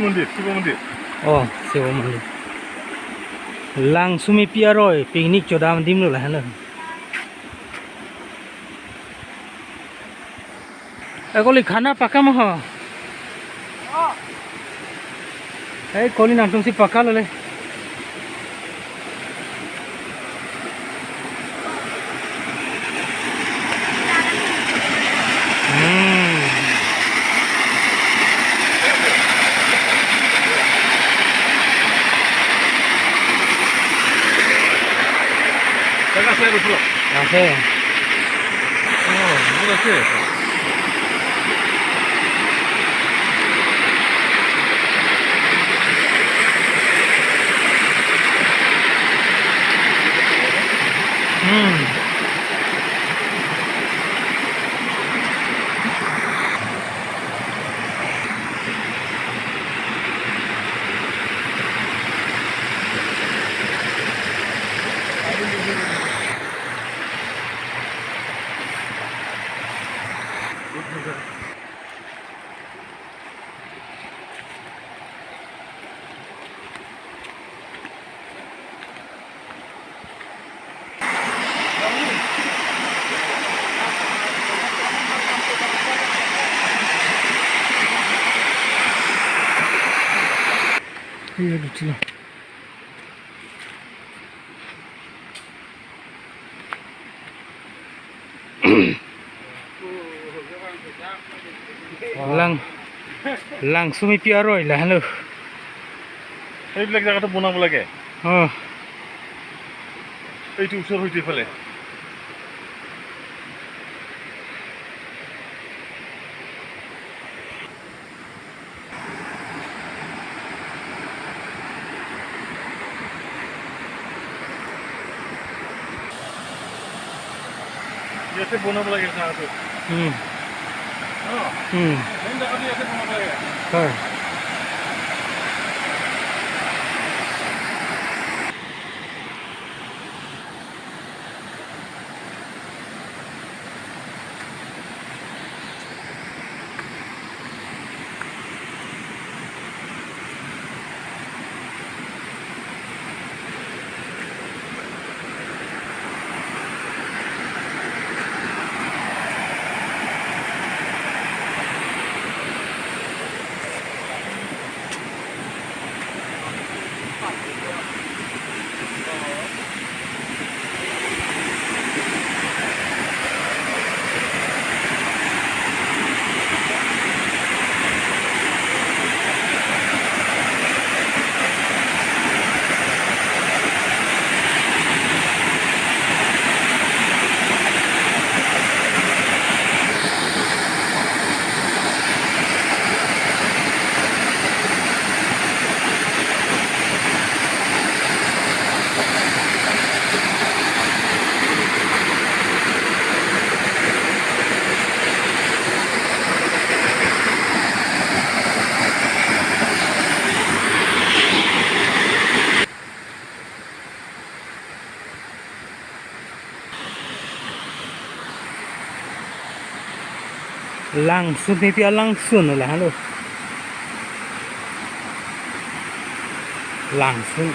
মন্দিৰ, শিৱ মন্দিৰ। অ, শিৱ মন্দিৰ। লাংচুমি পিয়াৰয় পিকনিক চদাম দিম লো লাহে। কলি খানা পাকা মহ। এই কলি নামটুংসি পাকা ললে। জাগা আছে আৰু ওচৰত? আছে। অঁ, বহুত আছে। উঠিল। লাং লাংচুমি পিয়াৰয় লাহে। সেইবিলাক জেগাটো বনাব লাগে। অঁ। এইটো ওচৰ হয়তো এইফালে। ইয়াতে বনাব লাগে জাগাটো। ন? মেইন জেগাটো ইয়াতে বনাব লাগে। হয়। Langsung ni pia langsung lah halo. Langsung.